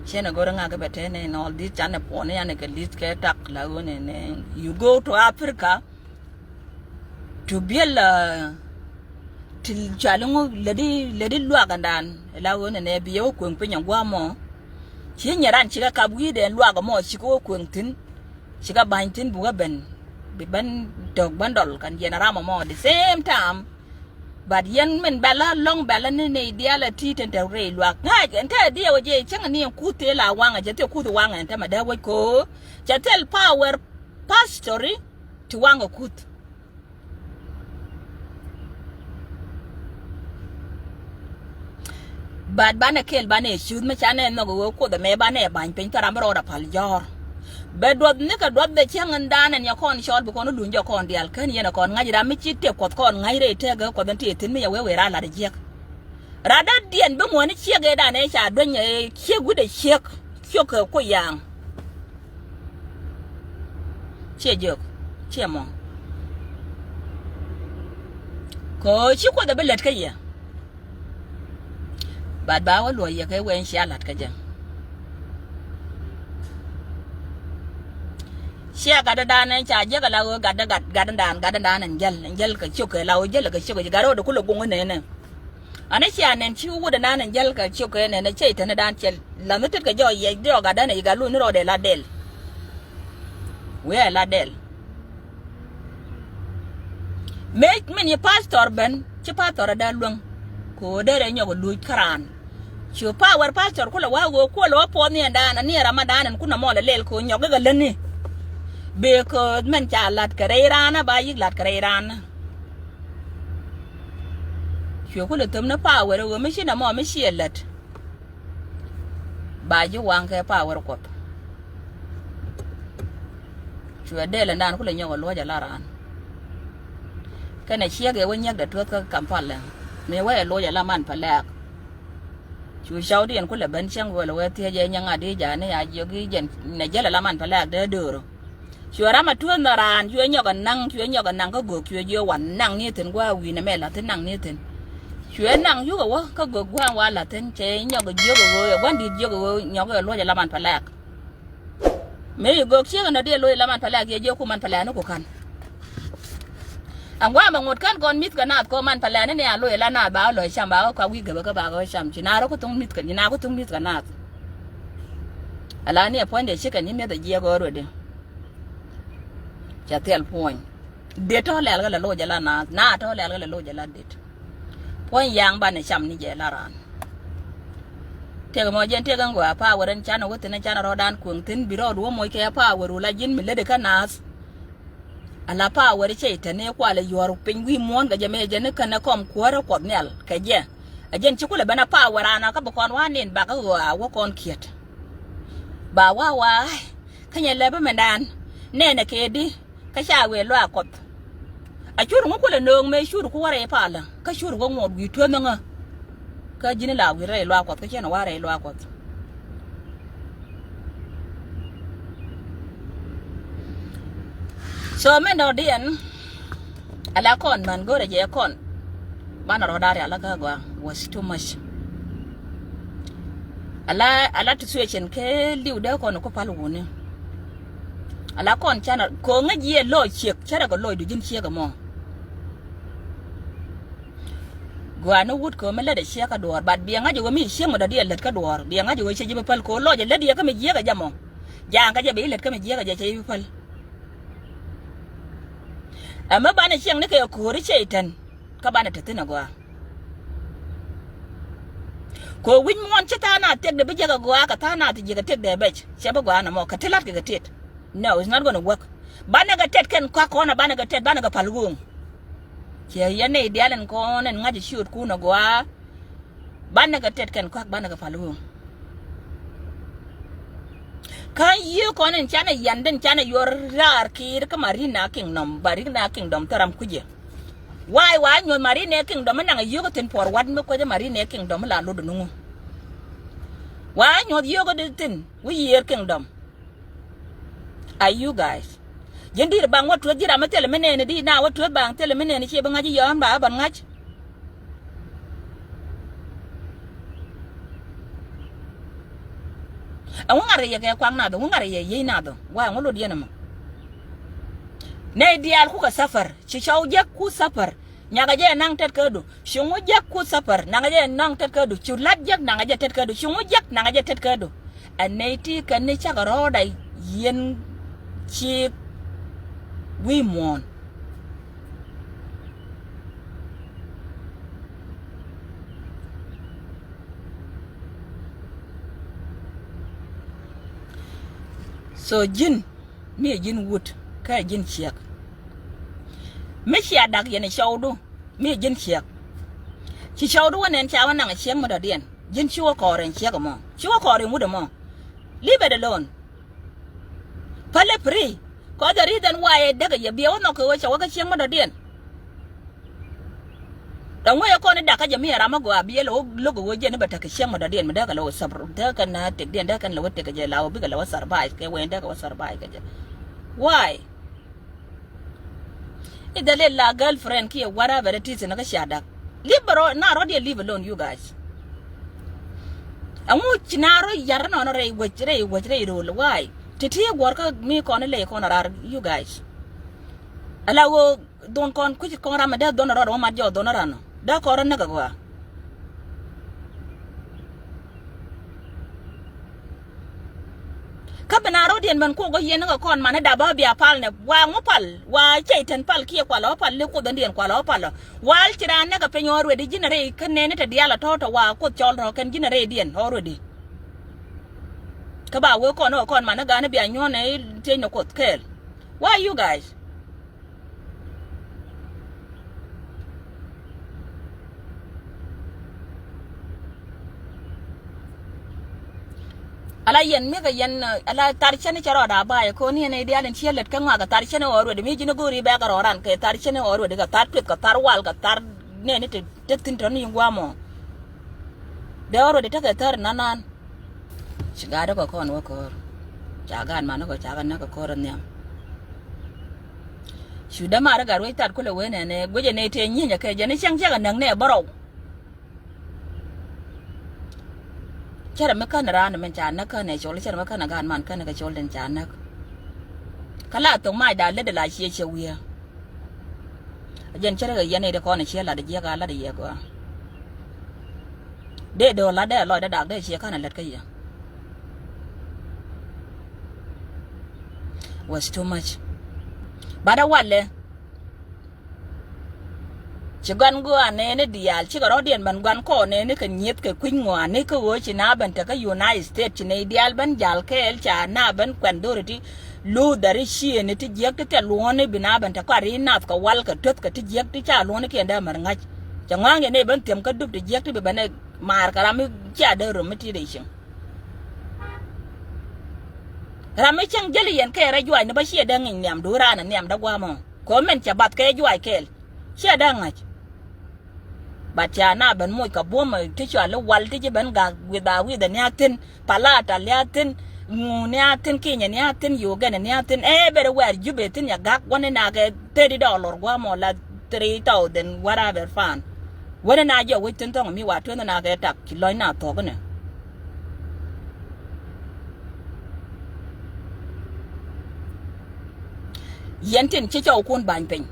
Cɛn ɛ gɔr ŋa̱k bɛ tɛn in all this can ɛ puɔni yan kɛ list kɛ tak la ɣöö nɛ nɛ you go to Africa. To biɛl ti cuali ŋu lädi lädi luak ɛndan la ɣöö nɛ nɛ bi yɛ wä kueŋ piny ɛ guamɔ. Ci nyɛ ran cikɛ kap wi̱i̱dɛ luak ɛmɔ cikɛ wä kueŋ thi̱n. Cikɛ ba̱ny thi̱n bukɛ ben bi ben tök ben dɔl kɛn yɛn ram ɛmɔ the same time. But yɛn min bɛla lɔŋ bɛla ni nɛy diaal a ti tɛn te rɛy luak ŋa̱c ɛn te diɛ wä jɛ cäŋ ni ɛn kuth tëë la waŋɛ cɛ thiɛ kuth waŋɛ ɛn te mɛ dee wec ko cɛ thil power pastori ti waŋɛ kuth. But banɛ kel banɛ cuth mi canɛ nhɔk ɣöö kuoth ɛmɛ banɛ ba̱ny piny thɔram bi rɔɔd apal jɔ̱ɔ̱r. Bɛ duɔth nikɛ duɔth bɛ cäŋ in da̱a̱n ɛn yɛ kɔn cɔɔl bi kɔn i̱ luny jɛ kɔn diaal ken yɛn ɛ kɔn ŋa̱c ram mi ci tëk kuɔth kɔn ŋa̱c rɛy tëk ɛ kuɔth in ti thi̱n mi yɛ wee wee raar lat ɛ jiäk. Rat dädiɛn bi ŋuɔ̱ni ciek ëë dan ëë ca dueny ëë ciek wi̱cdɛ ciek ciök kɛ kuc yaŋ. Ciɛ jiök ciɛ mɔ. Kɛ ɣöö ci kuoth ɛ bi lät kä yɛ. Bat ba wä luɔ̱c yɛ kɛ wee in cia la̱t kä jɛ. Ciɛ gatdädan in ca jiäk ala ɣöö gatdä gat gatdädan gatdädan in jäl in jäl kɛ ciök kɛ la ɣöö jäl kɛ ciök kɛ ci gat rɔɔdɛ kulɛ guŋ inɛnɛ. Ani cia nɛn ci wut inan in jäl kɛ ciök kɛ nɛn cɛ itɛn idan cɛ la̱th ni tet kɛ jɔɔk yɛc diɔɔk gatdän i̱ gat luny ni rɔɔdɛ la dɛl. Wee la dɛl. Mëë min yi pastor ben ci pastor ada luäŋ. Kɛ ɣöö derɛ nyɔk luc käran. Cu power pastor kulɛ wa ɣöö kuɔlɛ wä puɔth ni ɛndan ani ɛ ramadan ɛn kun amɔl ɛ lɛl kɛ ɣöö nyɔk ikɛ lätni. Because mɛn ca la̱t kɛ rɛy raan a ba yi̱k la̱t kɛ rɛy raan. Cuɛ kulɛ thöm ni power ɛ ɣöö mi ci namɔ mi ciɛ lät. Ba ji̱ waŋ kɛ power kuɔth. Cuɛ dɛl ɛndan kulɛ nyɔk ɛ luɔ̱c ɛ la raan. Kɛnɛ ciek ɛ wä nyiäkdɛ tuɔth kä Kampala. Mi wä ɛ luɔ̱c ɛ la man pɛ lɛɛk. Cu cɔwdiɛn kulɛ ben cäŋ wël ɛ wee thiec ɛ nyɛ ŋa̱t i̱ ja̱a̱ni a jiök i̱ jɛn nɛ jäl ɛ la man pɛ lɛɛk dee döörä. Cuɛ ram a tuɔ̱th nhɔk raan cuɛ nyɔk a naŋ cuɛ nyɔk a naŋ kä gök cuɛ jiök wa naŋ ni thi̱n gua̱a̱ wi̱i̱n ɛmɛ la̱thi̱n naŋ ni thi̱n. Cuɛ naŋ yuk a wä kä gök gua̱a̱ wa la̱thi̱n cɛ nyɔk a jiök a ɣöö ɛ gua̱n di̱t jiök a ɣöö nyɔk ɛ luɔ̱c a laman pɛ lɛɛk. Mëë yi gök ciek ɛn a diɛ luɔ̱c a laman pɛ lɛɛk yɛ jiök ku man pɛ lɛɛk ni ku ka̱n. Ɛn gua̱a̱ mɛ ŋot kän kɔn mi̱th kɛ naath kɔ man pɛ lɛɛk ni ni a luɔ̱c a la naath ba ɣä lɔ̱c cam ba ɣä kɔak wi̱i̱ gäbä kä ba ɣä cam ci naar ɣä ku thuŋ mi̱th kɛ ci naar ɣä ku thuŋ mi̱th kɛ naath. Ala ni ɛ puɔ̱nydɛ cikɛ ni mi̱eth ɛ jiɛk ɣöö ruetdi. Ca thil puɔ̱ny. Det tɔ̱ lɛl kä lɛ loc ala naath. Naath tɔ̱ lɛl kä lɛ loc ala det. Puɔ̱ny yaŋ banɛ cam ni jɛ la raan. Tëk mɔ jɛn tëk ɛn gɔaa power ɛn canɛ wä thi̱n ɛn canɛ rɔɔdan kueŋ thi̱n bi rɔɔd wä moc kɛ power wula ji̱n mi lätdɛ kä naath. Ala power cɛ itɛn ëë kualɛ yuɔr piny wi̱i̱ muɔ̱ɔ̱n kɛ jɛ mëë jɛn ni kɛn ɛ kɔm kuäärä kuɔth nhial kɛ jɛ. Ɛ jɛn ci kulɛ ben a power raan a kä bi kɔn wa̱a̱ nin bakä ɣɔaa wä kɔn kiɛt. Ba wa̱a̱ wa̱a̱ kä nyɛ lɛpä mɛndan nɛnɛ kɛ di. Kä ca wëë luaak kuɔth. A cur ŋu kulɛ nööŋ mëë cur ku wä rɛy palä kä cur wä ŋuɔt wi̱i̱ tuämɛ ŋä. Kä ji̱n la wi̱i̱ rɛy luaak kuɔth kä cɛn wä rɛy luaak kuɔth. So mɛn dɔ̱diɛn ala kɔn män go̱rɛ jɛ kɔn. Banɛ rɔ̱ da̱r ala kä gɔaa was too much. Ala ala situation kɛ liw dee kɔn ku pal wuni. Ala kɔn canɛ ko̱ ŋäc yɛ lɔc ciek cärɛ kɛ lɔc du ji̱n ciek ɛmɔ. Gɔaa ni wut ko̱ mi lät ɛ ciek kä duɔɔr but biɛ ŋa̱c ɛ wee mi ciek mɔ dɔ̱diɛn lät kä duɔɔr biɛ ŋa̱c ɛ wee ciek ji̱ bi päl ko̱ lɔc ɛ lät yɛ kä mi jiek ɛ jɛ mɔ. Ja̱a̱ŋ kä jɛ bi lät kä mi jiek ɛ jɛ ciek ji̱ bi päl. Ɛmɛ banɛ ciɛŋ ni kɛ ko̱ri ciɛ itɛn kä banɛ te thi̱n ɛ gɔaa. Kɛ wi̱c muɔ̱ɔ̱n ci tha̱a̱ŋ nath tëkdɛ bi jiäk ɛ gɔaa kɛ tha̱a̱ŋ nath jiäk ɛ tëkdɛ bɛc cɛ bi gɔaa nɔmɔ kɛ ti la̱t kɛ kɛ tet. No, it's not gonna work. Banɛ kɛ tet kɛn kɔak kɔn ɛ banɛ kɛ tet banɛ kɛ pal ɣööŋ. Cɛ yɛn nɛy diaal ɛn kɔn ɛn ŋa̱c ɛ ciöötkun ɛ gɔaa. Banɛ kɛ tet kɛn kɔak banɛ kɛ pal ɣööŋ. Kä yiëë kɔn in canɛ yandin canɛ yuɔr raar kiir kä Marina Kingdom, Marina Kingdom thil ram kucɛ. Why wa nyuɔth Marine Kingdom mi naŋ a yio̱kä thin puɔr wat mi kuecä Marine Kingdom mi la lot nuŋu. Wa nyuɔth yio̱kä di thin wi̱i̱ yiëër kingdom. Are you guys? Ji̱n di̱i̱r baŋ wä tueth ji̱ ram mi thilɛ mi nɛɛni di na wä tueth baŋ thilɛ mi nɛɛni ciɛ bi ŋa̱c i̱ yɔ̱ɔ̱n ba ɛ bän ŋa̱c. Ɛŋu ŋa̱r yɛ kɛ kuak nath, ɛŋu ŋa̱r yɛ yiey nath, wa ɛŋu lot yɛn ɛmɔ? Nɛy diaal kukɛ suffer, ci cɔw jek ku suffer. Nyakɛ jɛ naŋ tet kädu, ci ŋu jek ku suffer, naŋɛ jɛ naŋ tet kädu, ci lat jek naŋɛ jɛ tet kädu, ci ŋu jek naŋɛ jɛ tet kädu. Ɛ nɛy ti kɛn ni cakɛ rɔɔda yɛn ci wi̱i̱ muɔ̱ɔ̱n. So ji̱n mi ɛ ji̱n wut kä ɛ ji̱n ciek. Mi cia dak yɛn ɛ cɔwdu mi ɛ ji̱n ciek. Ci cɔwdu wä nɛn ca wä naŋ ɛ ciek mi dɔ̱diɛn. Ji̱n ci wä kɔɔr ɛn ciek ɛmɔ, ci wä kɔɔr ɛn wut ɛmɔ. Leave it alone. Päl ɛ free. Cause the reason why ɛ däk ɛ yɛ biɛ wä nhɔk kɛ wä cɛ wä kä ciek mi dɔ̱diɛn. Dɔ̱ŋ wee kɔn i̱ dakä jɛ mi ɛ ram mi gɔaa biël ɛ wä lo̱k ɛ wä jiɛn i̱ bɛ tekɛ ciɛŋ mɔ dɔ̱diɛn mi dee kɛ lɛ wä sab dee kɛn na tëkdiɛn dee kɛn lɛ wä tëk kɛ jɛ la wä bikɛ lɛ wä survive kɛ wen dee kɛ wä survive kɛ jɛ. Why? I̱ dhɛ lil la girlfriend kiɛ whatever it is ni kä cia dak. Leave bɛ rɔ na rɔ̱diɛn leave alone you guys. Ɛŋu ci na rɔ yar nɔnɔ rɛy wec rɛy wec rɛy rol why? Ti ti guɔr kä mi kɔn ilɛ kɔn rar you guys. Ala wä Dhon kɔn kui̱c kɔn ram mi dee dhon rɔɔdɛ wä mat jɔɔk dhon ran nɔ dee kɔn rɔ näk agɔaa. Kä bi na rɔɔdiɛn ben kuɔk gɔ̱ yɛn ni kɛ kɔn man ni dap bä bia pal nɛ wa ŋu pal wa cɛy tɛn pal kiɛ kual ɔ pal li kuoth ɛn diɛn kual ɔ pal ɔ wal ci raan näk kɛ piny already ji̱n rɛy kä nɛni te diaal ɔ tɔ̱ tɔ wa kuoth cɔl tɔ kɛn ji̱n rɛydiɛn already. Kä ba wee kɔn ni kɛ kɔn man ni gaan ni bia nyuɔ̱n ni tiec ni kuoth kɛɛl. Why you guys? Ala yɛn mi kɛ yɛn ala thar cɛn cɛ rɔɔd a bay kɔn yɛn i̱ dial in ciɛ lät kä ŋɔak kɛ thar cɛn ɣɔɔ ruɛt mi ji̱n go̱o̱ri bɛ kɛ rɔɔd ran kɛ thar cɛn ɣɔɔ ruɛt kɛ thar tueth kɛ thar wal kɛ thar nɛni te te thi̱n tɔ̱ ni guam ɔ. Dee ɣɔɔ ruɛt tekɛ thar nanan. Ci gaat kɔ kɔn wä ko̱r. Ca gaat man kɔ ca kɛ näk kɛ ko̱r nhiam. Cu dämaari gat ruec that kulɛ wen ɛn ɛ guicɛ nɛy tëë nyieny ɛ kɛ jɛn i̱ cäŋ cäk ɛ näk nɛ bärɔw. Cärɛ mi känɛ raan min ca näk känɛ col cärɛ mi känɛ gaat man känɛ kɛ col den ca näk. Kä la thok mac da lät la ciɛ ciɛ wiee. A jɛn cärɛ kɛ yɛn i̱ di kɔn i̱ ciɛ lat i̱ jiɛk a lat i̱ yɛ gɔaa. Dee do̱r lat dee lɔcdä dak dee ciɛ känɛ lät kä yɛ. Was too much. Bat a walɛ. Ci gua̱n gua̱a̱n nɛɛni diaal cikɛ rɔ̱diɛn mɛn gua̱n kɔɔr nɛɛni kɛ nyieth kɛ kui̱ny ŋɔaani kä ɣöö ci na ben te kä United States ci nɛy diaal ben jal kɛɛl ca na ben kuɛn dho̱ri ti luuth dari ciëëni ti jiäk ti thil luɔ̱ɔ̱ni bi na ben te kɔari nath kɛ wal kɛ tueth kɛ ti jiäk ti ca luɔ̱ɔ̱ni kiɛn dee mär ŋa̱c. Cɛ ŋɔaŋ yɛn nɛy ben thiäm kä dup ti jiäk ti bi ben ɛ maar kɛ ram mi cia dee rom mi ti dee cieŋ. Ram mi cäŋ jäli yɛn kɛɛl rɛy juac ni bä ciɛ dee ŋi̱ny nhiam duun raan ɛ nhiam dee gua̱a̱mɔ. Kɛ ɣöö mɛn cɛ bath kɛ juac kɛɛl. Ciɛ dee ŋa̱c. Bat ca na ben moc kɛ buɔ̱m ti cɔal i̱ wal ti ci ben gak with a with ni a thi̱n. Palata ni a thi̱n. Ŋu ni a thi̱n kinyɛ ni a thi̱n yogɛn ni a thi̱n. Ɛ beri wɛɛr Jubɛ thi̱n yɛ gak wä ni na kɛ thirty dollar gua̱a̱mɔ la three thousand whatever fan. Wä ni na jɛ wec thi̱n thɔŋ mi wa tuenh na kɛ tak ci lɔc na thɔk ni. Yɛn tin ci cɔw kun bany piny.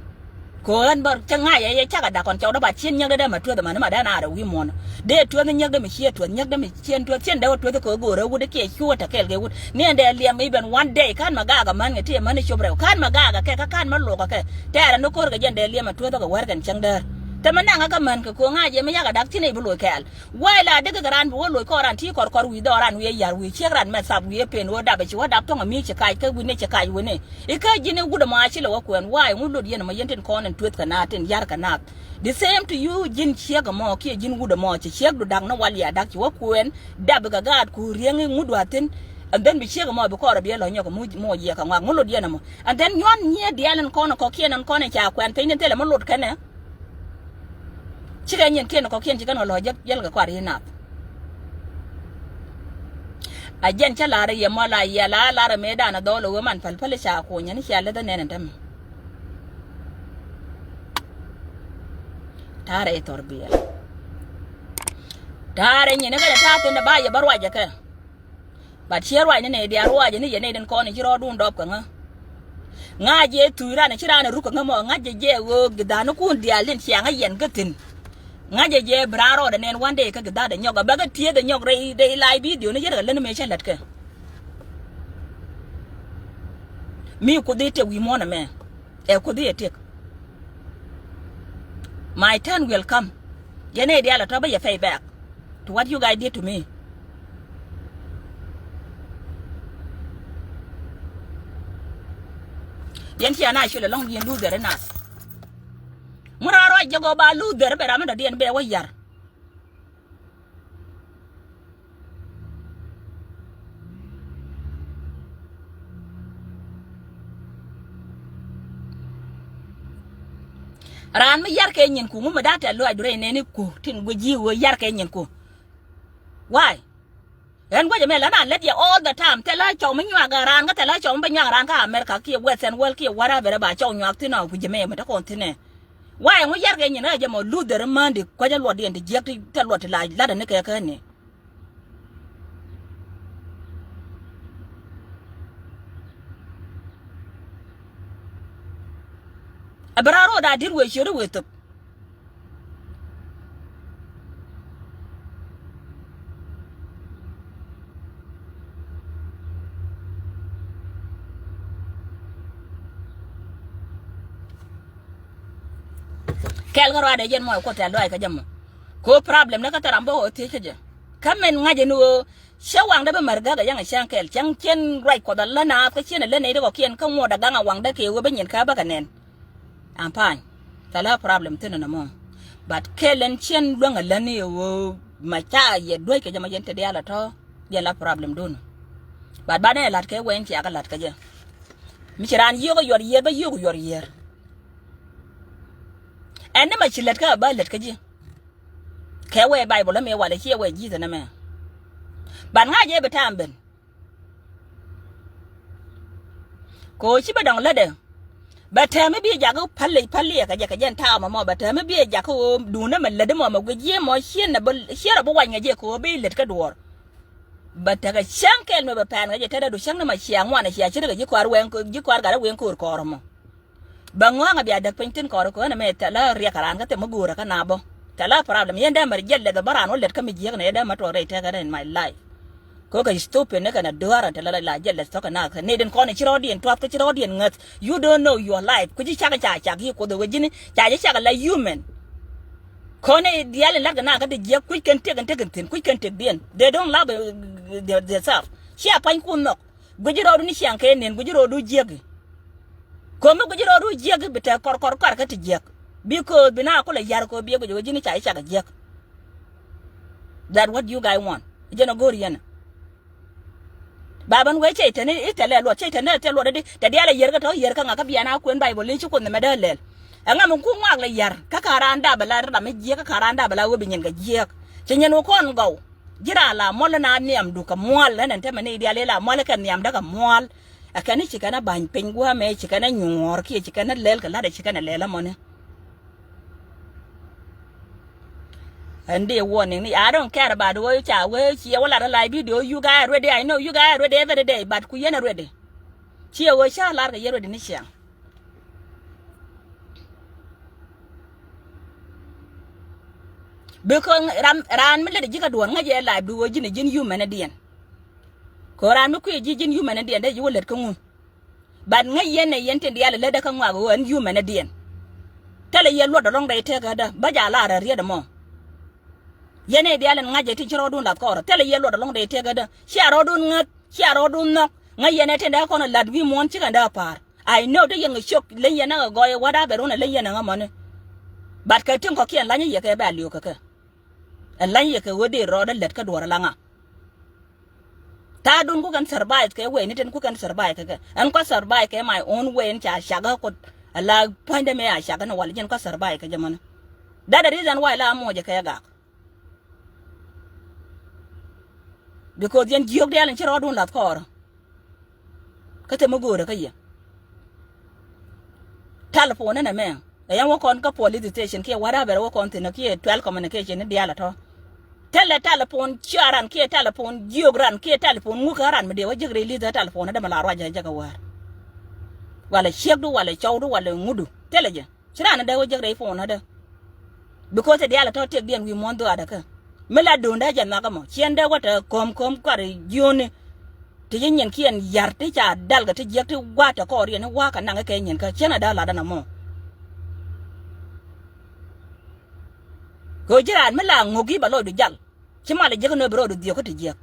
Kɛ ɣän bä cä ŋa̱c ɛ yɛ cakɛ dak kɔn cɔw dä ba cien nyiäk dä dee ma tueth ma ni ma dee na rɛ wi̱i̱ muɔ̱n. Dee tueth nyiäk dä mi cie tueth nyiäk dä mi cien tueth cien dee wä tueth kɛ go̱o̱r ɛ wut kiɛ cuɔ te kɛɛl kɛ wut. Ni ɛn dee liɛm i̱ ben one day ka̱n ma gaak ɛ män kɛ ti ɛ män i̱ cop rɛw ka̱n ma gaak ɛ kɛ kä ka̱n ma luɔk ɛ kɛ. Tɛɛrɛ ni ko̱r kɛ jɛn dee liɛm ɛ tueth kɛ wär kɛn cäŋ däär. Te mi naŋ ɛ kä män kɛ ko̱ ŋa̱c ɛ mi yakɛ dak cin i̱ bi loc kɛɛl. Way la dek kɛ ran bi wä loc kɔn ran ti kɔr kɔr wi̱i̱ dhɔk ran wi̱i̱ yar wi̱i̱ ciek ran mɛ thap wi̱i̱ pen wä dap ci wä dap thɔŋ mi ci kac kä wi̱i̱ ni ci kac wi̱i̱ ni. Ikä ji̱n i̱ wut ɛmɔ a ci lɛ wä kuɛn way ŋu lot yɛn ɛmɔ yɛn tin kɔn in tueth kɛ naath tin yar kɛ naath. The same to you ji̱n ciek ɛmɔ kiɛ ji̱n wut ɛmɔ ci ciek du dak ni wal ya dak ci wä kuɛn dap kɛ gaat ku riɛŋ i̱ ŋu duath thin. And then bi ciek ɛmɔ bi kɔr ɛ bi ɛ lɔ nyɔk ɛmɔ jiɛk kɛ ŋuak ŋu lot yɛn ɛmɔ. And then nyuan nyiee diaal in kɔn ɛ kɔkiɛn in kɔn in ca kuɛn piny ni thilɛ mi lot kɛnɛ. Cikɛ nyin kiɛn kɔkiɛn cikɛ nɔ lɔ jäl kɛ kuar i̱ nath. A jɛn cä lar i̱ yɛ mɔ la yɛ la lar mëë dan a dhɔl a wee man päl päl i̱ ca kuɔnyɛ ni cia leth a nɛn in tämɛ. Ta̱rɛ i̱ thɔr biɛl. Ta̱rɛ nyin i̱ kɛ ta̱a̱ thi̱n a ba yɛ bä ruacɛ kɛ. But ciɛ ruacni nɛy diaal ruacni yɛ nɛy tin kɔn ci rɔɔdun dɔp kä ŋä. Ŋa̱c jɛ thuc ran ci ran ruk kä ŋä mɔ ŋa̱c jɛ jɛ ɣöö gidhanikun diaal tin ciaŋä yɛn kä thi̱n. Ŋa̱c jɛ jɛ bi raan rɔɔdɛ nɛn one day kä gidhaadɛ nyɔk a bäkɛ tiɛɛdɛ nyɔk rɛy rɛy live video ni yɛrɛ kɛ län mëë cä lät kɛ. Mi kuoth i̱ tëk wi̱i̱ muɔ̱ɔ̱n ɛmɛ. Ɛ kuoth i̱ ɛ tëk. My turn will come. Yɛn ɛ diaal ɛ tɔ̱ bä yɛ pay back to what you guys did to me. Yɛn cia na cuɛl ɛlɔ̱ŋ yɛn luthɛr inath. Mun raan ruac jɛ gɔɔ ba luthɛr bɛ ram mi dɔ̱diɛn bɛ wä yar. Raan mi yar kɛ nyin ku ŋu mi da̱a̱ tɛ̈th luaac duɔ̱r rɛy nɛɛni ku tin guic ji̱ ɣöö yar kɛ nyin ku. Why? Ɛn guäcä mɛ la na lät yɛ all the time. Thilɛ cɔw mi nyuak raan kä thilɛ cɔw mi bä nyuak raan kä America kiɛ Western world kiɛ whatever ba cɔw nyuak thin ɔ ku jɛ mɛ mi te kɔn thin ɛ. Why ŋu yar kɛ nyin ɛ jɛ mɔ luthɛr mandi kuäcä luɔtdiɛn ti jiäk ti thil luɔt ti la lat ɛn ni kɛ kä ni. A bɛ raan ro̱o̱da di̱t wëë ciöt i̱ wëë thöp. Kɛl kä ruaadɛ jɛn muɔc kuɔth tɛ̈th luaac kä jɛ mɔ. Ko problem ni kä thil ram bä ɣöö thiec kä jɛ. Kä min ŋa̱c ɛn ɣöö cä waŋdä bi mär gäk ɛ yɛn ɛ cäŋ kɛl cäŋ cien ruac kuɔth a lä naath kä cien ɛ lä nɛy ti kɔkiɛn kä ŋuɔt a gaŋ a waŋdä kɛ ɣöö bä nyin kä bä kɛ nɛn. Am pa̱ny. Thilɛ problem thi̱n ɛn ɛmɔ. But kɛl ɛn cien luäŋ ɛ lätni ɛ ɣöö ma ca yɛ duäc kɛ jɛ ma yɛn te diaal ɛ tɔ̱. Jɛ la problem dun. But banɛ la̱t kɛ wɛn cia kä la̱t kä jɛ. Mi ci raan yio̱k ɛ yuɔr yiër bä yio̱k ɛ yuɔr yiër. Ɛn ni ma ci lät kä ɛ bä lät kä ji̱. Kɛ wee Baibol ɛmɛ walɛ ciɛ wee Jesus ɛmɛ. Ban ŋa̱c jɛ bi ta̱a̱m ben. Kɛ ɣöö ci bä dɔ̱ŋ lätdɛ. Bɛ täämɛ bi jakä päl päl liɛkɛ jɛ kɛ jɛn ta̱a̱ mɔmɔ bɛ täämɛ bi jakä ɣöö duundä mɛ lätdä mɔ mɛ guic ji̱ mɔ ciɛ nɛ bä ciɛ rɔ bä wac ŋɛ jɛ kɛ ɣöö bi lät kä duɔ̱ɔ̱r. Bɛ tekɛ cäŋ kɛl mɛ bɛ pɛn ŋɛ jɛ tetdä du cäŋ ni mɛ cia ŋuan cia ce̱tkɛ ji̱ kɔaar wɛŋ ji̱ kɔaar gat wɛŋ ko̱o̱r kɔɔr mɔ. Bä ŋɔ̱a̱ŋ a bia däk piny thi̱n kɔɔr kɔn ɛmɛ thilɛ riɛk kɛ raan kä thil mi go̱o̱rä kä na bä. Thilɛ problem yɛn dee mär jiɛl lɛth bä raan wä lɛt kä mi jiäk nɛ yɛn dee mär tuɔɔk rɛy tɛkɛ rɛn my life. Ko̱kɛ stupid ni kɛn a dua̱a̱r an thilɛ la jiɛl lɛth thɔk kɛ na kɛ ni din kɔn ci rɔɔdiɛn tuath kä ci rɔɔdiɛn ŋäth. You don't know your life. Kui̱ci cak ca cak yi kuoth ɛ wee ji̱ni ca ji̱ cak la human. Kɔn i̱ diaal in la̱t kɛ na kä ti jiäk kui̱c kɛn tëk in tëk in thi̱n kui̱c kɛn tëk diɛn. They don't love uh, their, their self. Cia pa̱ny kun nhɔk. Guici rɔɔdu ni ciaŋ kɛ nen guici rɔɔdu jiäk. Ko̱mi guici rɔɔdu jiäk bi te kɔr kɔr kɔr kä ti jiäk. Because bi na kulɛ yar kɛ biɛ guici wä ji̱n ca i̱ cakɛ jiäk. That what you guys want. Jɛn a go̱o̱r yɛn. Ba ben wee cɛ itɛn i̱ tɛlɛ luɔt cɛ itɛn i̱ tɛl luɔt di tɛ diaal a yier kä tɔ yier kä ŋa kä bian a kuen Baibol i̱ ci kun nɛmɛ dee lɛl. Ɛŋa mi ku ŋuak lɛ yar kä ka raan dap ala ram i̱ jiäk kä ka raan dap ala wee bi nyin kɛ jiäk. Cɛ nyin wä kɔn gɔw. Ji̱ raan la muɔl na nhiamdu kɛ muɔl ɛn ɛn tɛmɛ ni diaal i̱ la muɔl kɛ nhiamdä kɛ muɔl. Ɛ kɛn i̱ ci kɛn a ba̱ny piny gua̱a̱mɛ ci kɛn a nyuɔ̱ɔ̱r kiɛ ci kɛn a lɛl kɛ la̱t ɛ ci kɛn a lɛl ɛmɔni. Ɛn di warning ni I don't care about wee ca wee ciɛ wä lat ɛ live video you guys are ready I know you guys are ready every day but ku yɛn a ready. Ciɛ wee ca lar kɛ yɛn ready ni ciaŋ. Because ram raan mi lät ji̱ kä duɔ̱ɔ̱r ŋäc yɛ live bi wee ji̱n ji̱n human diɛn. Kɛ raan mi kui̱ ji̱ ji̱n human diɛn dee ji̱ wä lät kä ŋun. But ŋäc yɛn ɛ yɛn tin diaal lät dee kä ŋuak ɣöö ɛn human diɛn. Thilɛ yɛ luɔt dɔ̱lɔ̱ŋ dee tëkädä bä jaal a rɛl riet ɛmɔ. Yɛn ɛ diaal ɛn ŋa̱c ɛ tin ci rɔɔdun lath kɔɔrä thilɛ yɛ luɔt dɔ̱lɔ̱ŋ dee tëkädä cia rɔɔdun ŋäth cia rɔɔdun nhɔk. Ŋäc yɛn ɛ tin dee kɔn ɛ la̱t wi̱i̱ muɔ̱ɔ̱n cikɛn dee pa̱a̱r. I know ti yɛn kɛ ciök leny yɛn ɛ kɛ gɔɔy ɛ wät a bɛ run ɛ leny yɛn ɛ ŋämɔni. But kɛ tin kɔ̱kiɛn la̱ny ɛ yɛ kɛ bɛ a liök kɛ kɛ. Ɛ la̱ny yɛ kɛ ɣöö dee rɔɔdä lät kä duɔ̱ɔ̱r ɛ la ŋa. Ta̱a̱dun ku kɛn survive kɛ way ni tin ku kɛn survive kɛ kɛ ɛn kɔ survive kɛ my own way ɛn ca cak kä kut. Ɛ la pua̱nydä mëë a cak kä ni wal ji̱n kɔ survive kɛ jɛ mɔni. That the reason why la muɔcɛ kɛ gak. Because yɛn jiök diaal in ci rɔɔdun lath kɔɔrä. Kä themä go̱o̱rä kä yɛ. Telephone ɛn ɛmɛ ɛ yɛn wä kɔn kä police station kiɛ whatever wä kɔn thi̱n kiɛ twelve communication ni diaal atɔ. Thilɛ telephone ciaran kiɛ telephone jiök ran kiɛ telephone ŋuk kä ran mi dee wä jiäk rɛy li̱th ɛ telephone ɛ dämɛ la ruac ɛ jɛ kɛ wäär. Walɛ ciekdu walɛ cɔwdu walɛ ŋutdu thilɛ jɛ. Ci raan dee wä jek rɛy phone dee. Because ti diaal tɔ tiek diɛn wi̱i̱ muɔ̱n dhuaadä kä. Mi la duundä jɛ nhɔakä mɔ ciɛn dee wä te köm köm kuar jiöni. Ti ci nyin kiɛn yar ti ca dal kɛ ti jiäk ti gua̱a̱t tɛ kɔɔr yɛn i̱ wa̱a̱ kɛ naŋ kɛ nyin kä ciɛn a da̱a̱ latdä na mɔ. Kɛ ɣöö ji̱ raan mi la ŋo̱k i̱ ba lɔcdu jal. Ci mal jiäk ni bi rɔɔdu dhiök kä ti jiäk.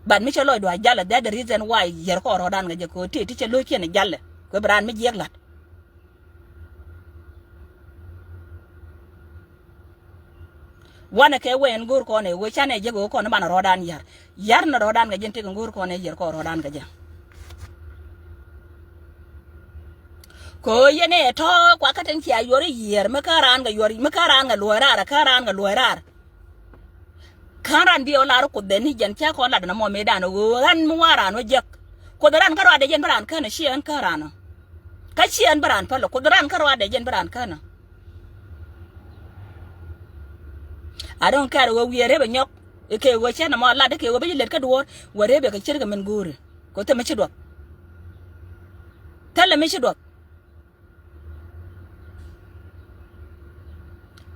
But mi cɛ lɔcdu a jalɛ, that the reason why yɛr kɔɔr rɔɔdan kɛ jɛ kɛ ɣöö ti ti cɛ lo̱ckiɛn jalɛ kɛ bi raan mi jiäk la̱t. Wanɛ kɛ wee ɛn go̱o̱r kɔn ɛ wee canɛ jek ɣöö kɔn i̱ banɛ rɔɔdan ya̱r. Ya̱r ni rɔɔdan kɛ jɛ ɛn tëk ɛn go̱o̱r kɔn ɛ yɛr kɔɔr rɔɔdan kɛ jɛ. Kɛ ɣöö yɛn ɛ tɔ̱ kua kä tin cia yuɔr i̱ yiër mi kä raan kɛ yuɔr mi kä raan kɛ luɔ̱ɔ̱c raar kä raan kɛ luɔ̱ɔ̱c raar. Kä ran bi ɛ wä lar Kuoth ɛ ni jɛn cä kɔn lat ɛn ɛmɔ mëëdan ɛ ɣöö ɣän mi wa̱a̱ raan wä jek. Kuoth ran kä ruaadɛ jɛn bi raan känä ciɛ ɣän kä raan ɔ. Kä ciɛ ɣän bi raan päl ɔ Kuoth ran kä ruaadɛ jɛn bi raan känä. I don't care ɣöö wiee rep ɛ nyɔk. Kɛ ɣöö cä nɔmɔ lat kɛ ɣöö bä ji̱ lɛt kä duɔ̱ɔ̱r wä rep ɛ kɛ ce̱tkɛ min go̱o̱ri. Kɛ ɣöö thimɛ ci duɔth. Thilɛ mi ci duɔth.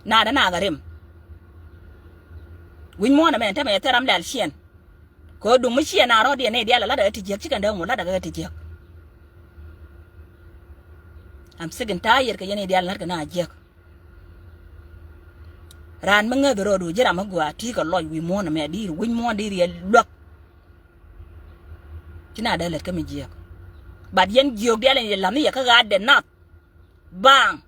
Naadä naath a rim. Wi̱c muɔ̱ɔ̱n ɛmɛ ɛn tämɛ yɛ thil ram lɛl ciɛn. Kɛ ɣöö duŋ mi ciɛ na rɔ̱diɛn ni diaal a latdɛ ɣä ti jiäk cikɛn dee ŋu latdɛ ɣä ti jiäk. I'm sick and tired kɛ yɛn ni diaal a la̱t kɛ na jiäk. Raan mi ŋäth rɔɔdu ji̱ ram mi gɔaa ti̱i̱ kɛ lɔc wi̱i̱ muɔ̱ɔ̱n ɛmɛ di̱i̱r wi̱c muɔ̱ɔ̱n di̱i̱r yɛ luäk. Ci na dee lät kä mi jiäk. But yɛn jiök diaal in yɛ la̱th ni yɛ kä ɣa̱a̱t dee nath. Baaŋ.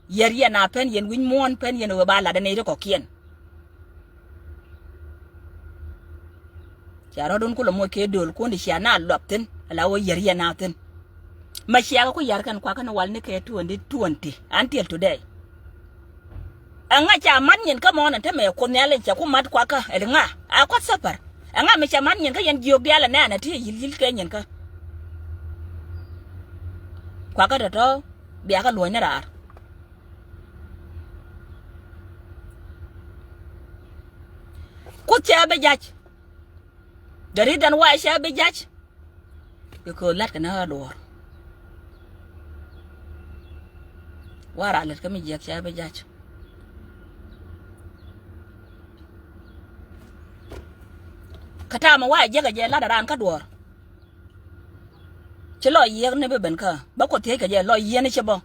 Yɛr yɛn a pɛn yɛn wi̱c muɔ̱ɔ̱n pɛn yɛn ɣöö ba lat ɛn ɛ ri kɔ̱kiɛn. Cia rɔ̱dun kulɛ moc kɛ do̱l kun di cia na luap thi̱n ala ɣöö yɛr yɛn a thi̱n. Mɛ ciakɛ ku yar kɛn kuakä ni wal ni kɛ twenty twenty until today. Ɛŋa ca mat nyin kä mɔnɛ te mɛ Kuoth Nhial in cɛ ku mat kuakä ɛl ŋa a kuath thäpär. Ɛŋa mi ca mat nyin kä yɛn jiök diaal ɛ nɛɛnɛ ti yil yil kɛ nyin kä. Kuakä tɔ̱tɔ̱ biakä luɔ̱ny ni raar. Kuoth cɛ bi jac. The reason why cɛ bi jac. Because lat kɛ ni ɣä duɔ̱ɔ̱r. Wa raa lät kä mi jiäk cɛ bi jac. Kä ta̱a̱ mi wa jiäk a jɛ lat a raan kä duɔ̱ɔ̱r. Ci lɔ yiëëk ni bi ben kä bä Kuoth thiec kɛ jɛ lɔ yiëën ci bä.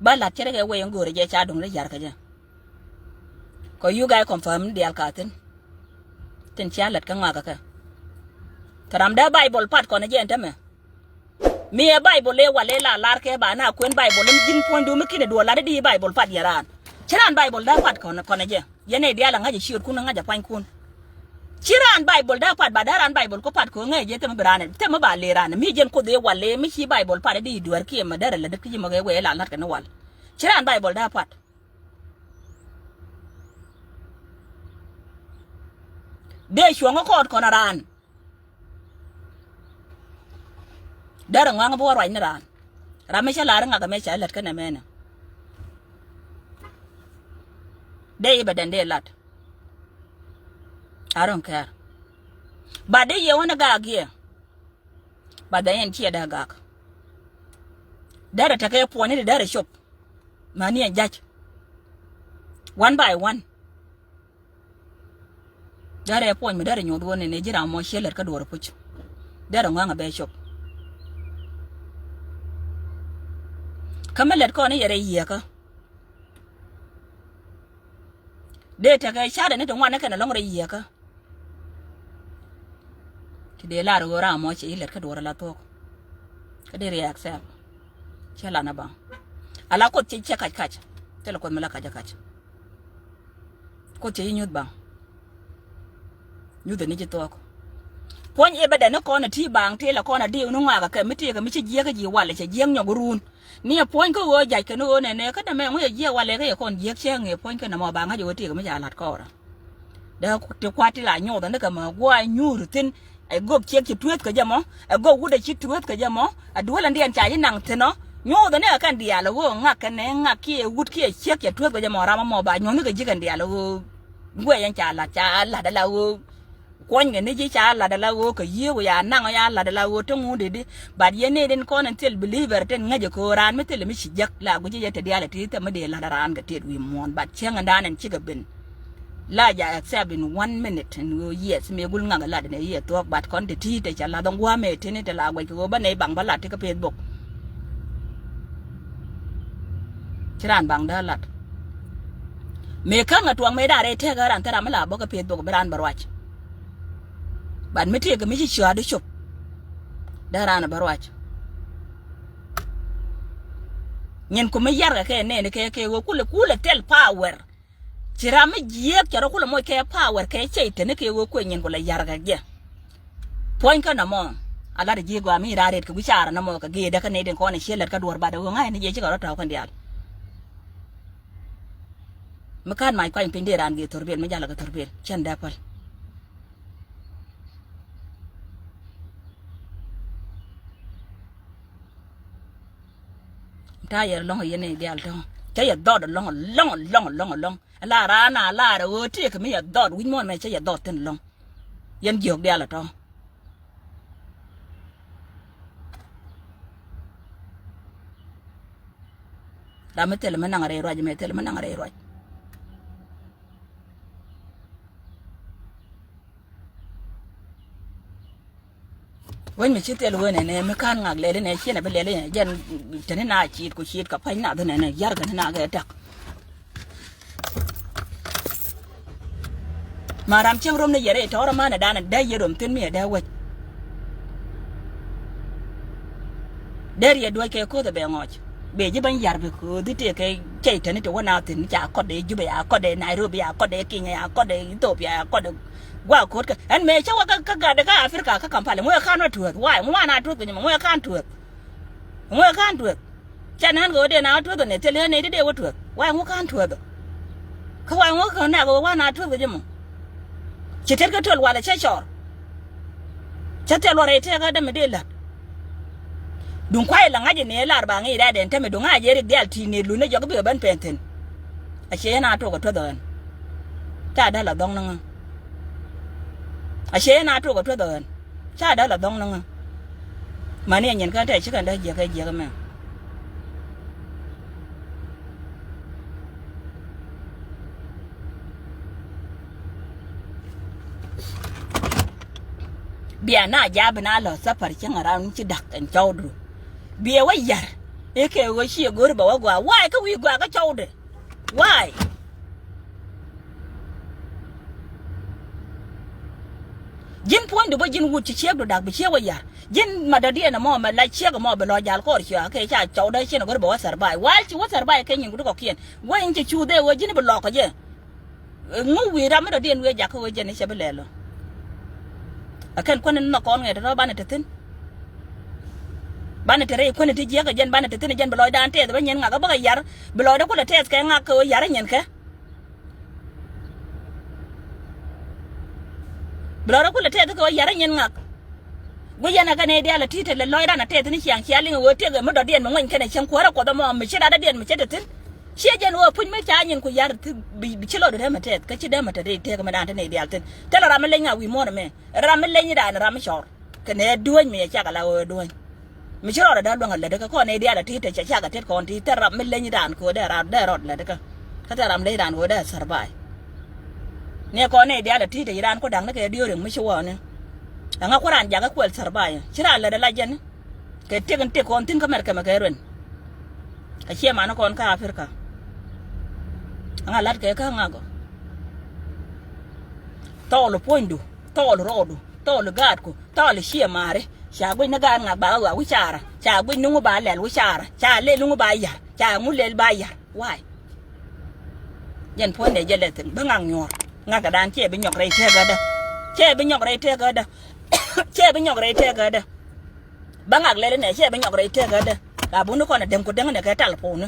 Bä lat cɛ rɛ kɛ wee in go̱o̱rɛ jɛ ca duŋ ri yar kɛ jɛ. Kɔ you guys confirm ni diaal ka thi̱n. Tin cia lät kä ŋɔakä kɛ. Kɛ ram dee Baibol pat kɔn jɛ ɛn tämɛ. Mi ɛ Baibol ëë wal ëë la lar kɛ ba na kuën Baibol mi ji̱n puɔ̱nydu mi ki̱n ɛ duɔl lat di Baibol pat yɛ raan. Ci raan Baibol dee pat kɔn kɔn jɛ. Yɛn ɛ diaal ɛ ŋa̱c ɛ ciötkun ɛ ŋa̱c ɛ puanykun. Ci raan Baibol dee pat ba dee raan Baibol ku pat kɛ ŋäc jɛ themä bi raan themä ba lëë raan mi jɛn Kuoth ëë wal ëë mi ci Baibol pat di duer kiɛ mɛ derɛ lät kä ji̱ mɛ kɛ wee la lat kɛ ni wal. Ci raan Baibol dee pat. Dee cuɔ̱ŋä kɔɔt kɔn a raan. Derɛ ŋɔaŋ bi wä ruac ni raan. Ram mi cä lar ŋak ɛmɛ cɛ lät kä nɛmɛnɛ. Dee i̱ bɛ dɛn dee lat. I don't care. But dee yɛ wä ni gak yɛ. But then ɛn ciɛ dee gak. Derɛ tekɛ puɔ̱ny ni ti derɛ cop. Mani ɛn jac. One by one. Derɛ puɔ̱ny mi derɛ nyuɔth wä nɛn ɛ ji̱ ram mɔ ciɛ lät kä duɔ̱ɔ̱r puc. Derɛ ŋɔ̱a̱ŋ a bɛ cop. Kä mi lät kɔn i̱ yɛ rɛy yiëëkä. Dee tekɛ ca̱rɛ ni ti ŋuan ni kɛn ɛlɔ̱ŋ rɛy yiëëkä. Ti dee lar ɣöö ram mɔ ciɛ i̱ lät kä duɔ̱ɔ̱r ala thuɔ̱k. Kä dee riɛk thɛɛp. Cɛ lan a baŋ. Ala Kuoth cɛ cɛ kac kac. Thilɛ Kuoth mi la kac a kac. Kuoth cɛ i̱ nyuth baŋ. Nyuth ni ji̱ thuɔ̱k. Puɔ̱ny i̱ bɛ dɛn ni kɔn a ti baŋ ti la kɔn a diw ni ŋɔak a kɛ mi ti kɛ mi ci jiäk ji̱ walɛ cɛ jiäk nyɔk run. Ni ɛ puɔ̱ny kä ɣöö jac kɛn ɣöö nɛnɛ kä dämɛ ŋuc ɛ jiɛk walɛ kä yɛ kɔn jiɛk cɛ ŋee puɔ̱ny kä nɔmɔ ba ŋa̱c ɛ ɣöö tëëk mi ca la̱t kɔɔrä. Dee ti kuat ti la nyoth ni kɛ ma guɔ nyuur thi̱n. Ɛ gök ciek ci tueeth kɛ jɛ mɔ, ɛ gök wut ɛ ci tueeth kɛ jɛ mɔ, ɛ duel ɛn diɛn ca ci naŋ thi̱n ɔ. Nyoth ni kɛ kɛn diaal ɛ ɣöö ŋak kɛn ɛ ŋak kiɛ wut kiɛ ciek cɛ tueeth kɛ jɛ mɔ ram ɛmɔ ba nyuɔ̱th ni kɛ ji̱ kɛn diaal ɛ ɣöö guɛ yɛn ca la̱t ca la̱t ɛ la ɣöö kuɔny kɛ ni ji̱ ca la̱t ɛ la ɣöö kɛ yiëë ku ya naŋ ɔ ya la̱t ɛ la ɣöö te ŋuun dee di. But yɛn ni din kɔn in thil believer tin ŋäcɛ kɛ ɣöö raan mi thil mi ci jek la guici yɛ te diaal ɛ ti thil mi dee la̱t ɛ raan kɛ tiet wi̱i̱ muɔ̱ɔ̱n. But cieŋ in daan in cikɛ ben. La ja accept in one minute in ɣöö yes mëë gul ŋak lat in ɛ yiëë thuɔ̱k, but kɔn te ti te ca lath in gua̱a̱ mëë tini te la guɛc kɛ ɣöö bä nɛy baŋ bä lat ti kä Facebook. Ci raan baŋ dee lat. Mëë käŋ a tuɔŋ mëë daan rɛy tëëk ɛ raan thil ram mi la bä kä Facebook bi raan bä ruac. But mi tëëk mi ci cua̱a̱r di cop dee raan bä ruac. Nyin ku mi yarkɛ kɛ nɛɛni kɛ kɛ ɣöö kulɛ kulɛ tɛl power. Ci ram mi jiääk cɛ rɔ kulɛ moc kɛ power kɛ cɛy teni kɛ ɣöö kuɛ nyin ku lɛ yarkɛ jɛ. Puɔ̱ny kä nɔmɔ a lat ji̱ gɔaa mi raan ret kɛ wi̱c caarä nɔmɔ kɛ gee däkä nɛy din kɔn ɛ ciɛ lät kä duɔ̱ɔ̱r bat ɛ ɣöö ŋa̱c ni jiɛ cikɛ rɔ tɔ̱ɔ̱k kɛn diaal. Mi ka̱n mac kuany piny dee raan gee thorbel mi jalä kɛ thorbel cɛn dee päl. Ta yɛ lɔŋ yɛn ni diaal tɔ̱ cä yɛ dhɔt lɔŋ lɔŋ lɔŋ lɔŋ lɔŋ. La raan a lar ɣöö tëëk mi yɛ dhɔt wi̱c muɔ̱ɔ̱n mɛ cä yɛ dhɔt thi̱n lɔ̱ŋ. Yɛn jiök diaal ɛ tɔ̱. Ram mi thilɛ mi naŋ rɛy ruac mɛ thilɛ mi naŋ rɛy ruac. Wec mi ci thil wen ɛnɛ mi ka̱n ŋak lɛli nɛ ciɛn a bi lɛli nɛ jɛn teni na ciit ku ciit kɛ pa̱ny nath nɛ nɛ yar kɛ ni na kɛ tak. Ma ram cieŋ rom ni yɛrɛ tɔrɔ manɛ danɛ dee yɛ rom thin mi ɛ dee wec. Der yɛ duɔc kɛ koth ɛ bɛ ŋɔc. Bɛ ji̱ bäny yar bi kothi tëë kɛ cɛy teni ti wä na thin ca kɔt dee Jubɛ ya kɔt dee Nairobi ya kɔt dee Kenya ya kɔt dee Ethiopia ya kɔt dee. Gua̱a̱ ko̱o̱t kä ɛn mëë cä wä kä kä gatdɛ kä Africa kä Kampala ŋuɛ ka̱n wä tuäth wa̱a̱ ŋuan a tuäth kɛ nyimɛ ŋuɛ ka̱n tuäth. Ŋuɛ ka̱n tuäth. Ca nään kɛ wä dee na wä tuäth ɔ nɛ thil ɣän nɛy ti dee wä tuäth wa̱a̱ ŋuɛ ka̱n tuäth ɔ. Kä wa̱a̱ ŋuɛ ka̱n nɛk wä wa̱a̱ na tuäth kɛ nyimɛ. Ci tet kä töl walɛ cä cɔr. Cä thil wä rɛy tëëkä dämɛ dee la̱t. Duŋ kuay la ŋa̱c in i̱ lar ba ŋi̱i̱c rɛɛt ɛn tämɛ duŋ a jɛ rik diaal ti̱i̱ ni lun ni jɔk bi kɛ ben pɛn thi̱n. A ciɛ yɛn a tok a tuäth ɣän. Ca däl a dhɔŋ ni ŋä. A ciɛ yɛn a tok a tuäth ɣän. Ca däl a dhɔŋ ni ŋä. Mani a nyin kɛn tɛ ci kɛn dee jiɛk kɛ jiɛk mɛ. Bia na jabi na lɔ thapar cieŋ around ci dak ɛn cɔwdu. Biɛ wä yar i̱ kɛ ɣöö ciɛ go̱ri bɛ wä gɔaa wa̱a̱ kä wi̱i̱ gɔaa kä cɔwdɛ. Wa̱a̱ ji̱n puɔ̱nydu bä ji̱n wut ci ciekdu dak bi ciek wä yar. Ji̱n ma dɔ̱diɛn ɛmɔ mɛ la ciek ɛmɔ bi lɔ jal kɔɔr ciɛ kɛ ca cɔwdɛ cieŋ go̱ri bɛ wä thar ba̱a̱c wa̱a̱ ci wä thar ba̱a̱c kɛ nyin ku ti kɔkiɛn. Wä in ci cuuth ɛ ɣöö ji̱n bi lɔk kɛ jɛ. Ŋu wi̱i̱ ram mi dɔ̱diɛn wi̱i̱ jakä ɣöö jɛn i̱ cɛ bi lɛl ɔ. Ɛ kɛn kuäni ni nɔ kɔn ŋɛt rɔ banɛ te thi̱n. Banɛ te rɛy kuäni ti jiäkä jɛn banɛ te thi̱n jɛn bi lɔcdan tɛth bä nyin ŋak kä bäkɛ yar bi lɔcdä kulɛ tɛth kɛ ŋak kɛ ɣöö yar nyin kɛ. Bi lɔcdä kulɛ tɛth kɛ ɣöö yar nyin ŋak. Guic yɛn ɛ kɛn ɛ diaal ɛ ti̱i̱t ɛ lɛ lɔcdan ɛ tɛth ni ciaŋ cia liŋ ɛ ɣöö tiek ɛ mi dɔ̱diɛn mi ŋuany kɛn ɛ cieŋ kuäärä kuɔth ɛmɔ mi ci rat dɔ̱diɛn mi cɛ te thi̱n. Ciɛ jɛn ɣöö puc mi ca nyin ku yar bi ci lɔcdu dee mɛ tɛth kä ci dee mɛ te ri tëëk mi daan te nɛy diaal thi̱n thilɛ ram mi leny ŋa wi̱i̱ muɔ̱ɔ̱n ɛmɛ ram mi leny raan ram mi cɔr kɛ nɛ duäny mi yɛ cak ala ɣöö duäny. Mi ci rɔɔdɛ dee luäŋ a lätdä kä kɔn nɛy diaal a ti̱i̱t te cɛ cak a tet kɔn ti̱i̱t thil ram mi leny raan kɛ ɣöö dee raan dee rɔɔd lätdä kä kä thil ram leny raan ɣöö dee survive. Ni kɔn nɛy diaal a ti̱i̱t te ci raan ku da̱ŋ ni kɛ diööriŋ mi ci wäni. Ɛŋa ku raan jakä kuɛl survive ci raan lätdɛ la jɛn. Kɛ tiek in tiek kɔn thi̱n kä mɛr kɛmɛ kɛ ruɛn. Ɛ ciɛ man kɔn kä Africa. Aŋa la̱t kɛ kä ŋakɔ. Thɔɔl puɔ̱nydu, thɔɔl rɔɔdu, thɔɔl gaatku, thɔɔl ciɛ maari. Ca guic ni gaat ŋak ba ɣä wi̱carä. Ca guic ni ŋu ba lɛl wi̱carä. Ca lel ni ŋu ba yar. Ca ŋu lel ba yar. Why? Jɛn puɔ̱nydɛ jɛ lɛ thi̱n bi ŋak nyuɔ̱ɔ̱r. Ŋakädan cɛ bi nyɔk rɛy tëkädä. Cɛ bi nyɔk rɛy tëkädä. Cɛ bi nyɔk rɛy tëkädä. Bä ŋak lɛl inɛ cɛ bi nyɔk rɛy tëkädä. La buni kɔn a dɛŋ ku dɛŋ ni kɛ tal puuni.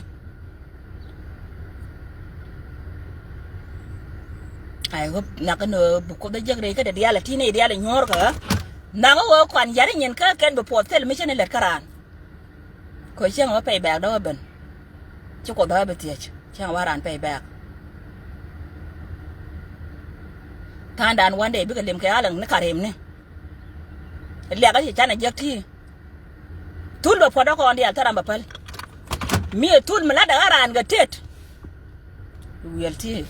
I hope nak ni bi Kuoth a jek rɛy kä dɛ diaal a ti ni diaal a nyuɔr kä. Nak wä kɔn yari nyin kä kɛn bi puɔth thil mi cɛ ni lɛt kä raan. Kɛ cieŋ wä pay back dä wä ben. Ci Kuoth wä bi thiec cieŋ wä raan pay back. Tha̱a̱ŋdan one day bikɛ lim kɛ alaŋ ni karim ni. Liak a ci can a jek ti. Thul bɛ puɔt dä kɔn diaal thil ram bɛ päl. Mi thul mi lat dɛ ɣä raan kɛ tet. Wiɛl ti.